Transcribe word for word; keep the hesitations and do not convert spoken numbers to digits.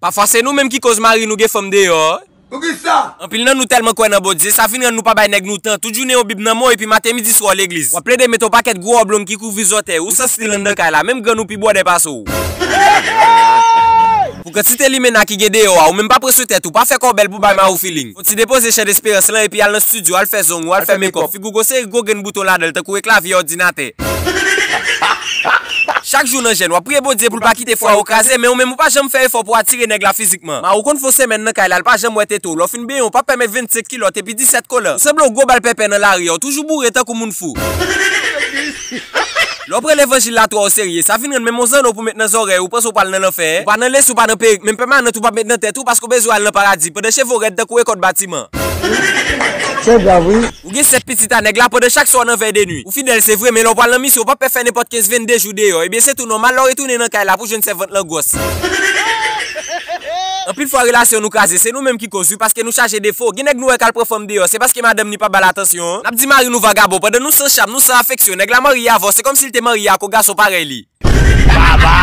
Pafwa se nou menm ki koz mari nou gen fanm deyò. Poukisa? Anpil nan nou tèlman kwè nan Bondye, sa vin rann nou pa bay nèg nou tan. Tout jounen yon bib nan men w epi maten, midi, swa w legliz. W ap plede met yon pakèt gwo wòb long ki kouvri zòtèy, ou santi l anndan kay la, menm grann ou pi bwòdè pase w. Pou kantite limena ki gen deyò a, ou menm pa pran swen tèt ou, pa fè kò w bèl pou bay mari w feeling. Fò w ti depoze chan desperans lan epi al nan estidyo, al fè zong ou, al fè mekòp, figi w gon seri gwo grenn bouton ladan l tankou eklavye òdinatè. Chak jou nan jèn, w ap priye Bondye pou l pa kite fwa w kraze, men ou menm ou pa janm fè efò pou w atire nèg la fizikman. Mari w konn fè yon semèn nan kay la, l pa janm wè tete w. Lè w fin benyen, w p ap pèmèt vennsenk kilòt epi disèt kolan. Ou sanble yon gwo bal pèpè nan lari a, w toujou boure tankou moun fou. Lè w pran levanjil la twò oserye, sa vin rann menm yon zanno pou met nan zòrèy ou, panse w pral nan lanfè. Ou pa nan lesi, ou pa nan perik, menm pèmanant ou p ap met nan tèt ou paske w bezwen al nan paradi, pandan cheve w rèd tankou rekòt batiman. Se grav, wi. Ou gen sèt pitit a nèg la pandan chak swa w nan vèy de nwi. Ou fidèl, se vre, men lè w pral nan misyon, w p ap pè fè nenpòt kenz, vennde jou deyò. Ebyen, se tou nòmal lè w retounen nan kay la pou jwenn sèvant lan gwòs. Anpil fwa relasyon nou kraze, se nou menm ki koz wi, paske nou chaje defo. Gen nèg nou wè k al pran fanm deyò, se paske madanm ni pa ba l atansyon. N ap di mari nou vagabon, pandan nou san cham, nou san afeksyon. Nèg la marye avè w, se kòmsi l te marye ak yon gason parèy li. Baba!